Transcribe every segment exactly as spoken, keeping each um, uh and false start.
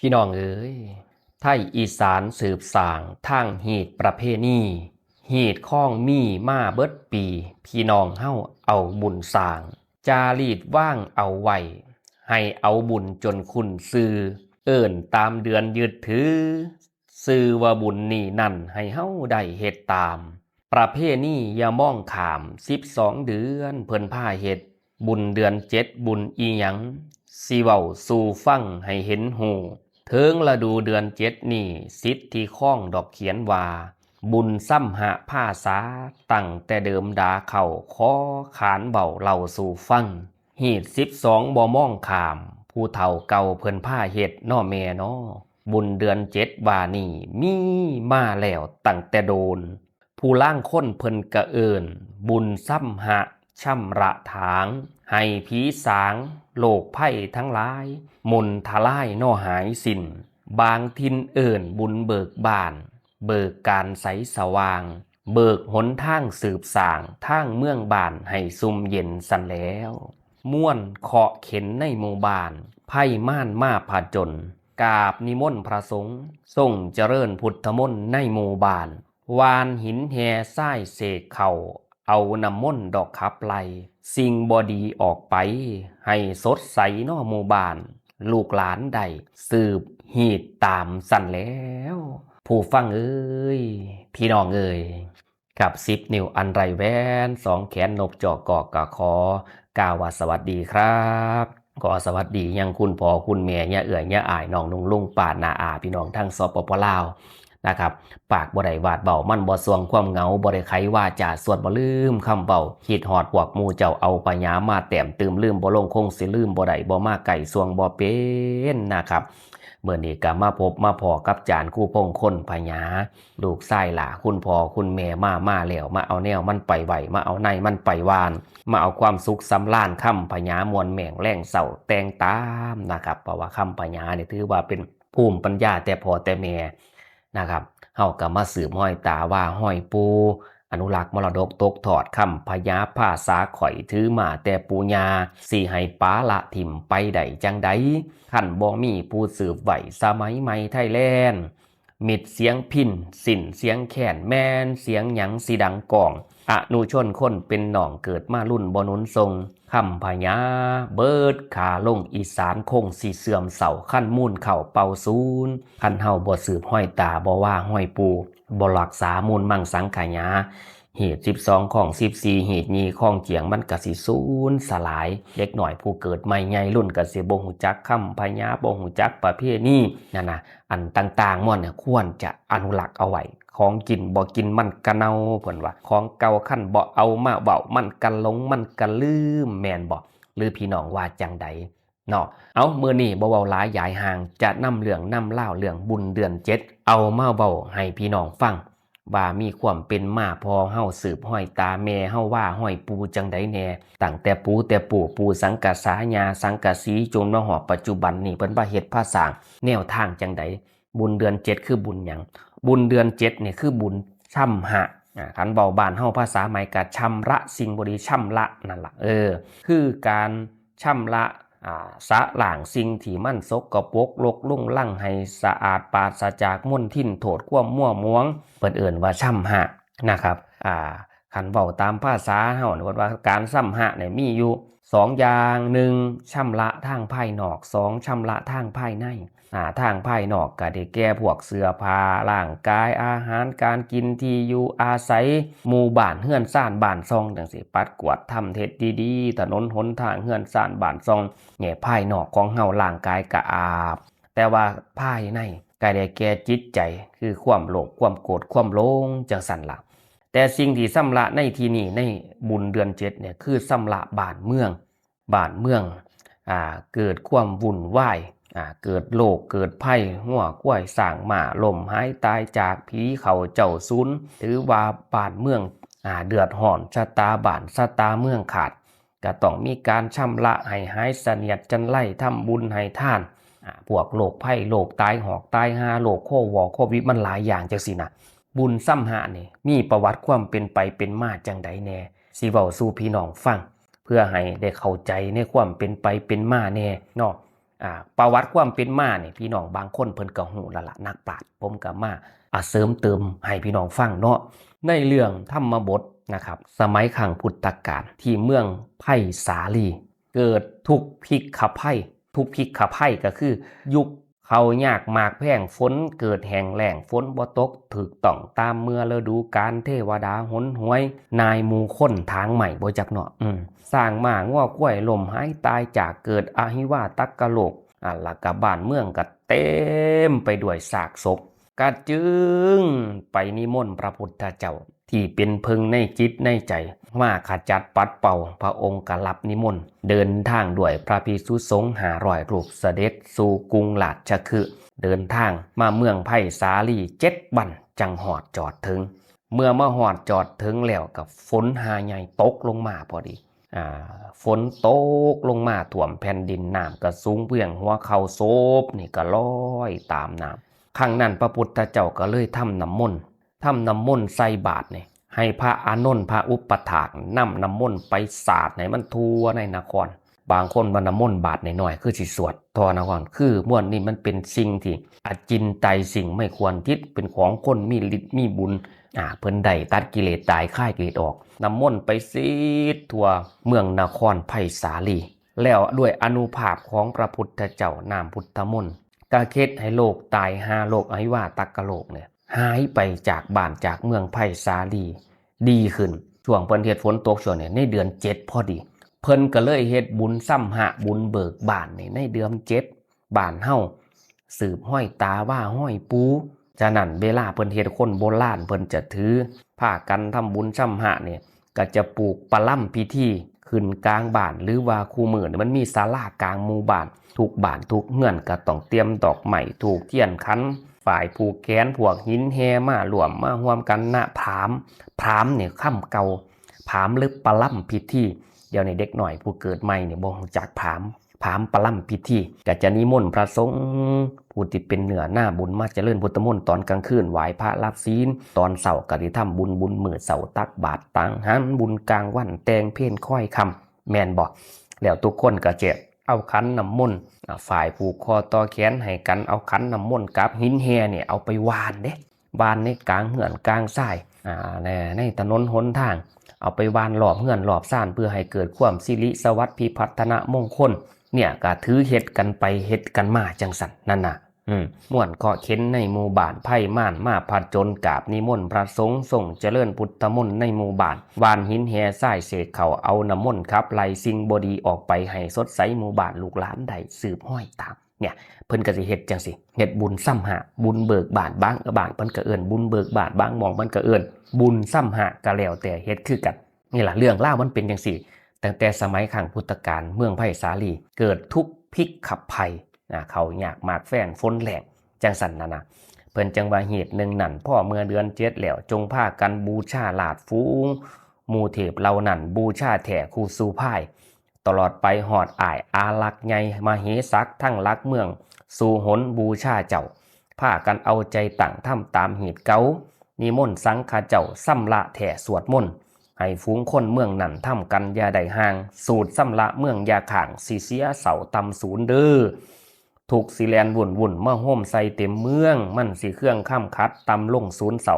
พี่น้องเอ๋ย ไทยอีสานสืบสานทางฮีตประเพณี ฮีตคองมีมาเบิดปี พี่น้องเฮาเอาบุญสร้าง จารีตวางเอาไว้ ให้เอาบุญจนคุ้นซื่อ เอิ้นตามเดือนยึดถือ ซื่อว่าบุญนี้นั้นให้เฮาได้เฮ็ดตาม ประเพณีอย่ามองข้าม สิบสองเดือนเพิ่นพาเฮ็ด บุญเดือนเจ็ดบุญอีหยัง สิเว้าสู่ฟังให้เห็นฮู้ เถิงฤดูเดือนเจ็ดนี้ สิทธิคองดอกเขียนว่า บุญซ้ำหะพาสา ตั้งแต่เดิมดาเข้า ขอขานเว้าเล่าสู่ฟัง ฮีตสิบสองบ่มองข้าม ผู้เฒ่าเก่าเพิ่นพาเฮ็ดน้อแม่น้อ บุญเดือนเจ็ดว่านี่มีมาแล้วตั้งแต่โดน ผู้ลางคนเพิ่นกะเอิ้น บุญซ้ำหะ ชำระถาง ให้ผีสาง โรคภัยทั้งหลาย มนทลายน้อหายสิ้น บางถิ่นเอิ้นบุญเบิกบ้าน เบิกการไสสว่าง เบิกหนทางสืบสร้าง ทางเมืองบ้านให้ซุ่มเย็นซั้นแล้ว มวลเคราะห์เข็ญในหมู่บ้าน ภัยมารมาผจญ กราบนิมนต์พระสงฆ์ ทรงเจริญพุทธมนต์ในหมู่บ้าน หว่านหินแห่ทรายเสกเข้า เอาน้ำมนต์ดอกขับไล่ สิ่งบ่ดีออกไป ให้สดใสน้อหมู่บ้าน ลูกหลานได้สืบฮีตตามซั้นแล้ว ผู้ฟังเอ๋ย พี่น้องเอ๋ย กับสิบนิ้วอันไร้แหวน สองแขนนบจอกกอกกะขอ กล่าวว่าสวัสดีครับ ขอสวัสดียังคุณพ่อคุณแม่ ย่าเอื้อย ย่าอ้าย น้องนุ่ง ลุง ป้า น้า อา พี่น้องทั้ง สปป ลาว นะครับ ปากบ่ได้วาดเว้า มันบ่ส่วงความเหงา บ่ได้ไขวาจาสวด บ่ลืมคำเว้า คิดฮอดพวกหมู่เจ้า เอาพญามาแต้มตื่ม ลืมบ่ลง คงสิลืมบ่ได้ บ่มาใกล้ส่วงบ่เป็นนะครับ มื้อนี้ก็มาพบมาพ้อกับจารย์ครูพงษ์ คนพญา ลูกชายหล้าคุณพ่อคุณแม่มา มาแล้ว มาเอาแนวมันไปไว้ มาเอาในมันไปหว่าน มาเอาความสุขสำราญ คำพญาม่วนแม่งแลงเศร้าแต่งตามนะครับ เพราะว่าคำพญาเนี่ยถือว่าเป็นภูมิปัญญาแต่พ่อแต่แม่นะครับ เฮาก็มาสืบฮอยตาว่าฮอยปู่ อนุรักษ์มรดกตกทอด คำพญาภาษาข่อยถือมาแต่ปู่ย่า สิให้ป๋าละถิ่มไปได้จั่งใด คันบ่มีผู้สืบไว้ สมัยใหม่ไทยแลนด์ มิตรเสียงพิณ สิ้นเสียงแคน แม่นเสียงหยังสิดังก้อง อนุชนคนเป็นน้อง เกิดมารุ่นบ่หนุนส่ง คำพญาเบิดขาลง อีสานคงสิเสื่อมเทรา คันมูลเข้าเป่าสูญ คันเฮาบ่สืบฮอยตา บ่ว่าฮอยปู่ บ่รักษามูลมังสังขยา ฮีตสิบสอง คองสิบสี่ ฮีตยี่ คองเจียง มันก็สิสูญสลาย เด็กน้อยผู้เกิดใหม่ใหญ่รุ่นก็สิบ่ฮู้จักคำพญา บ่ฮู้จักประเพณี นั่นนะ อันต่างๆ หมดเนี่ย ควรจะอนุรักษ์เอาไว้ ของกินบ่กินมันก็เน่า เพิ่นว่า ของเก่าคันบ่เอามาเว้า มันก็หลง มันก็ลืม แม่นบ่ หรือพี่น้องว่าจั่งใดเนาะ เอา มื้อนี้บ่เว้าหลายยายห่าง จะนำเรื่องนำราวเรื่องบุญเดือนเจ็ด เอามาเว้าให้พี่น้องฟัง ว่ามีความเป็นมา พ่อเฮาสืบฮอยตา แม่เฮาว่าฮอยปู่จั่งใดแน่ ตั้งแต่ปู่แต่ปู่ ปู่สังกะสา ย่าสังกะสี จนมาฮอดปัจจุบันนี้ เพิ่นว่าเฮ็ดพาสร้างแนวทางจั่งใด บุญเดือนเจ็ดคือบุญหยัง บุญเดือนเจ็ดนี่คือบุญชำหะ อ่า คันเว้าบ้านเฮาภาษาใหม่ก็ชำระสิ่งบ่ดี ชำระนั่นล่ะ เออ คือการชำระ อ่า สะล้างสิ่งที่มันสกปรกรกรุงรังให้สะอาดปราศจากมลทินโทษความมัวหมอง เพิ่นเอิ้นว่าชำหะนะครับ อ่า คันเว้าตามภาษาเฮานี่ เพิ่นว่าการชำหะเนี่ยมีอยู่สองอย่าง หนึ่ง ชำระทางภายนอก สอง ชำระทางภายใน อ่า ทางภายนอกก็ได้แก่พวกเสื้อผ้า ร่างกาย อาหารการกิน ที่อยู่อาศัย หมู่บ้านเฮือนซานบ้านช่องจั่งซี้ ปัดกวาดทำเฮ็ดดีๆ ถนนหนทาง เฮือนซานบ้านช่อง เนี่ย ภายนอกของเฮา ร่างกายก็อาบ แต่ว่าภายในก็ได้แก่จิตใจ คือความโลภ ความโกรธ ความหลง จั่งซั้นล่ะ แต่สิ่งที่ชำระในที่นี้ ในบุญเดือนเจ็ดเนี่ย คือชำระบ้านเมือง บ้านเมือง อ่า เกิดความวุ่นวาย อ่า เกิดโรค เกิดภัย งัวควายช้างม้าล้มหายตายจาก ผีเข้าเจ้าสูญ ถือว่าบ้านเมือง อ่า เดือดร้อน ชะตาบ้านชะตาเมืองขาด ก็ต้องมีการชำระให้หายเสนียดจัญไร ทำบุญให้ทาน อ่า พวกโรคภัย โรคตายหอกตายห่า โรคโควอโควิด มันหลายอย่างจั่งซี้นะ บุญชำหะนี่มีประวัติความเป็นไปเป็นมาจั่งใดแน่ สิเว้าสู่พี่น้องฟัง เพื่อให้ได้เข้าใจในความเป็นไปเป็นมาแน่เนาะ อ่า ประวัติความเป็นมาเนี่ย พี่น้องบางคนเพิ่นก็ฮู้แล้วล่ะ นักปราชญ์ ผมก็มา อ่า เสริมเติมให้พี่น้องฟังเนาะ ในเรื่องธรรมบทนะครับ สมัยครั้งพุทธกาล ที่เมืองไผ่สาลี เกิดทุกข์พิกขภัย ทุกข์พิกขภัยก็คือ ยุคข้าวยากหมากแพง ฝนเกิดแห้งแล้ง ฝนบ่ตกถูกต้องตามเมื่อฤดูกาล เทวดาหนหวย นายหมู่คนถางไม้บ่จักเนาะ อืม ช้างม้างัวควายล้มหายตายจาก เกิดอหิวาตกโรค อ่า แล้วก็บ้านเมืองก็เต็มไปด้วยซากศพ ก็จึงไปนิมนต์พระพุทธเจ้า ที่เป็นเพิงในจิตในใจ มาขจัดปัดเป่า พระองค์ก็รับนิมนต์ เดินทางด้วยพระภิกษุสงฆ์ห้าร้อยรูป เสด็จสู่กรุงราชคฤห์ เดินทางมาเมืองไผ่สาลีเจ็ดวัน จั่งฮอดจอดถึง เมื่อมาฮอดจอดถึงแล้วก็ฝนหาใหญ่ตกลงมาพอดี อ่า ฝนตกลงมาท่วมแผ่นดิน น้ำก็สูงเพียงหัวเข่า ศพนี่ก็ลอยตามน้ำ ครั้งนั้นพระพุทธเจ้าก็เลยทำน้ำมนต์ ทำน้ำมนต์ใส่บาตรนี่ ให้พระอานนท์พระอุปัฏฐากนำน้ำมนต์ไปสาดให้มันทั่วในนคร บางคนว่าน้ำมนต์บาตรน้อยๆ คือสิสวดทั่วนคร คือมวลนี่มันเป็นสิ่งที่อจินไตย สิ่งไม่ควรคิด เป็นของคนมีฤทธิ์มีบุญ อ่า เพิ่นได้ตัดกิเลสตาย คลายกิเลสออก น้ำมนต์ไปสีดทั่วเมืองนครไผ่สาลี แล้วด้วยอานุภาพของพระพุทธเจ้า น้ำพุทธมนต์ ก็เฮ็ดให้โรคตายห้าโรค อหิวาตกโรคเนี่ย หายไปจากบ้านจากเมืองไผ่สาลี ดีขึ้น ช่วงเพิ่นเฮ็ดฝนตกช่วงเนี่ย ในเดือนเจ็ดพอดี เพิ่นก็เลยเฮ็ดบุญซ้ำฮะ บุญเบิกบ้านนี่ ในเดือนเจ็ด บ้านเฮาสืบห้อยตาว่าห้อยปู่ ฉะนั้นเวลาเพิ่นเฮ็ด คนโบราณเพิ่นจะถือ พากันทำบุญซ้ำฮะเนี่ย ก็จะผูกประลำพิธีขึ้นกลางบ้าน หรือว่าคู่มื้อนี่มันมีศาลากลางหมู่บ้าน ทุกบ้านทุกเฮือนก็ต้องเตรียมดอกไม้ ธูปเทียน ขัน ฝ่ายผูกแขน พวกหินแห่มาร่วมมาร่วมกันนะ พราหมณ์ พราหมณ์เนี่ย คำเก่า พราหมณ์หรือประลำพิธี เดี๋ยวนี้เด็กน้อยผู้เกิดใหม่เนี่ยบ่รู้จักพราหมณ์ พราหมณ์ประลำพิธี ก็จะนิมนต์พระสงฆ์ผู้ที่เป็นเนื้อนาบุญมาเจริญพุทธมนต์ตอนกลางคืน ไหว้พระรับศีล ตอนเช้าก็ได้ทำบุญ บุญมื้อเช้าตักบาตรตังหัน บุญกลางวันแต่งเพลคอยค่ำ แม่นบ่ แล้วทุกคนก็จะเอาขันน้ำมนต์ อ่า ฝ่ายผูกคอต่อแขนให้กัน เอาขันน้ำมนต์กับหินแห่เนี่ยเอาไปหว่านเด้ หว่านในกลางเฮือนกลางซาย อ่า ใน ในถนนหนทาง เอาไปหว่านรอบเฮือนรอบซาน เพื่อให้เกิดความสิริสวัสดิ์พิพัฒนมงคล เนี่ยก็ถือเฮ็ดกันไปเฮ็ดกันมาจั่งซั้นนั่นน่ะ อืม ม่วนเคราะห์เข็ญในหมู่บ้าน ภัยมารมาผจญ กราบนิมนต์พระสงฆ์ ทรงเจริญพุทธมนต์ในหมู่บ้าน หว่านหินแห่ทรายเสกเข้า เอาน้ำมนต์ขับไล่สิ่งบ่ดีออกไป ให้สดใสหมู่บ้านลูกหลานได้สืบห้อยตาม เนี่ย เพิ่นก็สิเฮ็ดจั่งซี้ เฮ็ดบุญซ้ำฮะ บุญเบิกบ้าน บางบ้านเพิ่นก็เอิ้นบุญเบิกบ้าน บางหม่องเพิ่นก็เอิ้นบุญซ้ำฮะ ก็แล้วแต่เฮ็ดคือกัน นี่ล่ะ เรื่องราวมันเป็นจั่งซี้ ตั้งแต่สมัยครั้งพุทธกาล เมืองไผ่สาลี เกิดทุกข์พิกขภัย อ่า ข้าวยากหมากแพง ฝนแล้ง จั่งซั้นน่ะนะ เพิ่นจั่งว่า เหตุหนึ่งนั้น พอเมื่อเดือนเจ็ดแล้ว จงพากันบูชาลาดฟูง หมู่เทพเหล่านั้น บูชาแท้คู่สู่พาย ตลอดไปฮอดอ้ายอารักษ์ใหญ่มเหสัก ทั้งหลักเมือง สู่หนบูชาเจ้า พากันเอาใจตั้งทำตามเหตุเก่า นิมนต์สังฆเจ้าชำระแท้สวดมนต์ ให้ฝูงคนเมืองนั้นทำกันอย่าได้ห่าง สูตรชำระเมืองอย่าค้าง สิเสียเศร้าต่ำสูญเด้อ ทุกข์สิแล่นวุ่นวุ่นมาโฮมใส่เต็มเมือง มันสิเคืองคำขัดต่ำลงสูญเศร้า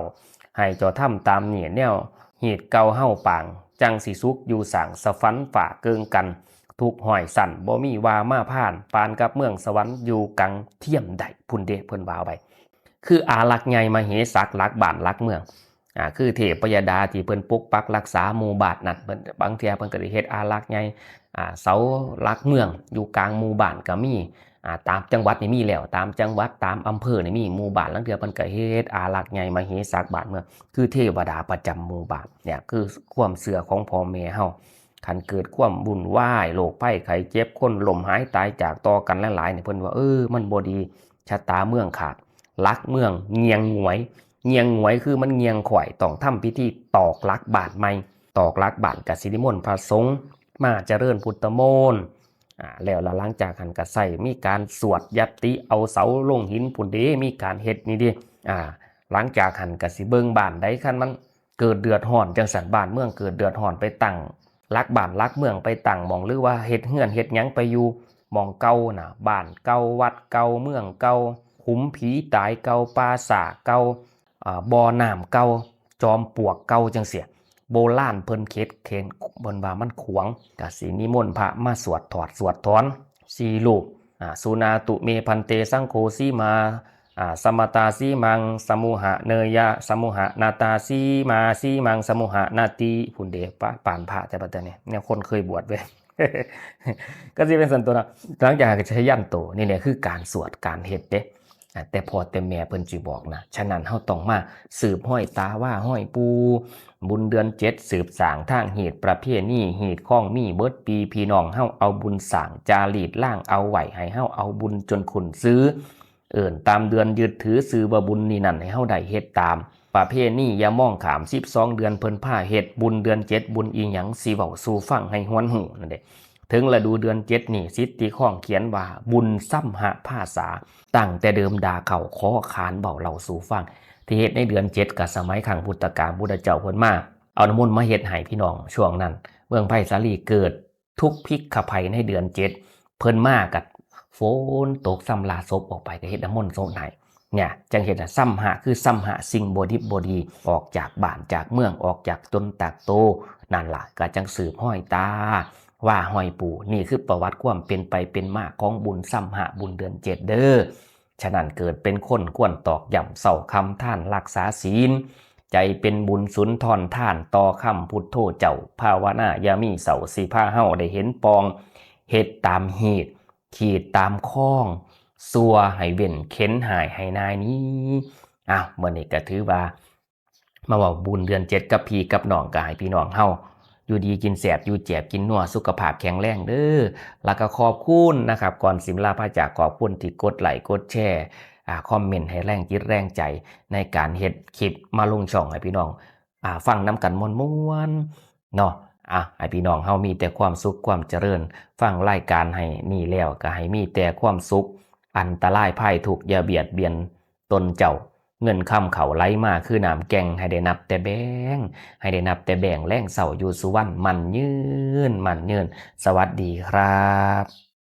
ให้เจ้าทำตามนี้แนวเหตุเก่าเฮาปาง จั่งสิสุขอยู่สร้างสะฝันฝ่าเกิงกัน ทุกข์ห้อยสั้นบ่มีว่ามาพาน ปานกับเมืองสวรรค์อยู่กังเทียมได้ พุ้นเด้ เพิ่นว่าไว้ คืออารักษ์ใหญ่มเหสัก หลักบ้านหลักเมือง อ่า คือเทพพยดาที่เพิ่นปกปักรักษาหมู่บ้านนั่น เพิ่น บางเทื่อเพิ่นก็ได้เฮ็ดอารักษ์ใหญ่ อ่า เสาหลักเมืองอยู่กลางหมู่บ้านก็มี อ่า ตามจังหวัดนี่มีแล้ว ตามจังหวัด ตามอำเภอนี่มี หมู่บ้านลางเทื่อเพิ่นก็เฮ็ดอารักษ์ใหญ่มเหสักบ้านเมือง คือเทวดาประจำหมู่บ้าน เนี่ย คือความเชื่อของพ่อแม่เฮา คันเกิดความวุ่นวาย โรคภัยไข้เจ็บ คนล้มหายตายจากต่อกันหลายๆ เนี่ย เพิ่นว่า เออ มันบ่ดี ชะตาเมืองขาด หลักเมืองเงี่ยงหงวย เงี่ยงหงวยคือมันเงี่ยงข้อย ต้องทำพิธีตอกหลักบ้านใหม่ ตอกหลักบ้านก็สินิมนต์พระสงฆ์มาเจริญพุทธมนต์ อ่า แล้วละหลังจากหั้นก็ใช้มีการสวดยัตติเอาเสาลงหินพุ้นเด้ มีการเฮ็ดนี่เด้ อ่า หลังจากหั้นก็สิเบิ่งบ้านใด คันมันเกิดเดือดร้อนจั่งซั้น บ้านเมืองเกิดเดือดร้อน ไปตั้งหลักบ้านหลักเมือง ไปตั้งหม่อง หรือว่าเฮ็ดเฮือนเฮ็ดหยังไปอยู่ หม่องเก่าน่ะ บ้านเก่า วัดเก่า เมืองเก่า ขุมผีตายเก่า ป่าช้าเก่า อ่า บ่อน้ำเก่า จอมปลวกเก่าจั่งซี้ โบราณเพิ่นเข็ดเข็น เพิ่นว่ามันขวาง ก็สินิมนต์พระมาสวดถอดสวดถอน สี่รูป อ่า สุนาตุเมภันเตสังโฆสีมา อ่า สมตาสีมัง สมุหะเนยยะ สมุหะนาตาสีมา สีมัง สมุหะนาติ พุ้นเด้ ปะ ปานพระแต่บัดนี้ แนวคนเคยบวชเว้ย ก็สิเป็นซั่นตั๊วเนาะ หลังจากนั้นก็จะยันโต นี่แหละคือการสวดการเฮ็ดเด้ อ่า แต่พ่อแต่แม่เพิ่นสิบอกนะ ฉะนั้นเฮาต้องมาสืบฮอยตาว่าฮอยปู่ บุญเดือนเจ็ดสืบสร้างทางฮีตประเพณี ฮีตคองมีเบิดปี พี่น้องเฮาเอาบุญสร้างจารีตร่างเอาไว้ ให้เฮาเอาบุญจนคุ้นซื่อ เอิ้นตามเดือนยึดถือซื่อว่าบุญนี่นั่น ให้เฮาได้เฮ็ดตาม ประเพณีอย่ามองข้าม สิบสองเดือนเพิ่นพาเฮ็ด บุญเดือนเจ็ดบุญอีหยัง สิเว้าสู่ฟังให้หวนฮู้นั่นเด้ ถึงฤดูเดือนเจ็ดนี่ สิทธิคองเขียนว่าบุญซ้ำหะภาษา ตั้งแต่เดิมดาเข้าขอขานเว้าเล่าสู่ฟัง ที่เฮ็ดในเดือนเจ็ด ก็สมัยครั้งพุทธกาล พุทธเจ้าเพิ่นมาเอาน้ำมนต์มาเฮ็ดให้พี่น้อง ช่วงนั้นเมืองไพศาลีเกิดทุกข์พิกขภัยในเดือนเจ็ด เพิ่นมาก็ฝนตกซ้ำลาศพออกไป ก็เฮ็ดน้ำมนต์สดให้ เนี่ย จั่งเฮ็ดให้ซ้ำหะ คือซ้ำหะสิ่งบ่ดิบบ่ดี ออกจากบ้านจากเมือง ออกจากตนจากโต นั่นล่ะ ก็จั่งสืบฮอยตาว่าฮอยปู่ นี่คือประวัติความเป็นไปเป็นมาของบุญซ้ำหะ บุญเดือนเจ็ดเด้อ ฉะนั้นเกิดเป็นคนควรตอกย้ำเซาคำทานรักษาศีล ใจเป็นบุญสุนทรทานต่อคำพุทโธเจ้า ภาวนาอย่ามีเซา สิพาเฮาได้เห็นปอง เฮ็ดตามฮีต ขีดตามคอง ซั่วให้เว้น เข็นหายให้นายหนี อ้าว มื้อนี้ก็ถือว่า มาเว้าบุญเดือนเจ็ดกับพี่กับน้อง ก็ให้พี่น้องเฮาอยู่ดีกินแซ่บ อยู่แจบกินนัว สุขภาพแข็งแรงเด้อ แล้วก็ขอบคุณนะครับ ก่อนสิลาพาจาก ขอบคุณที่กดไลค์กดแชร์ อ่า คอมเมนต์ให้แรงจิตแรงใจในการเฮ็ดคลิปมาลงช่องให้พี่น้อง อ่า ฟังนำกันม่วนๆ เนาะ อ่ะ ให้พี่น้องเฮามีแต่ความสุขความเจริญ ฟังรายการให้นี่แล้วก็ให้มีแต่ความสุข อันตรายภัยทุกข์อย่าเบียดเบียนตนเจ้า เงินคำเข้าไหลมาคือน้ำแก่ง ให้ได้นับแต่แบงก์ ให้ได้นับแต่แบงก์ แลงเช้าอยู่สุวรรณ มั่นยืน มั่นยืน สวัสดีครับ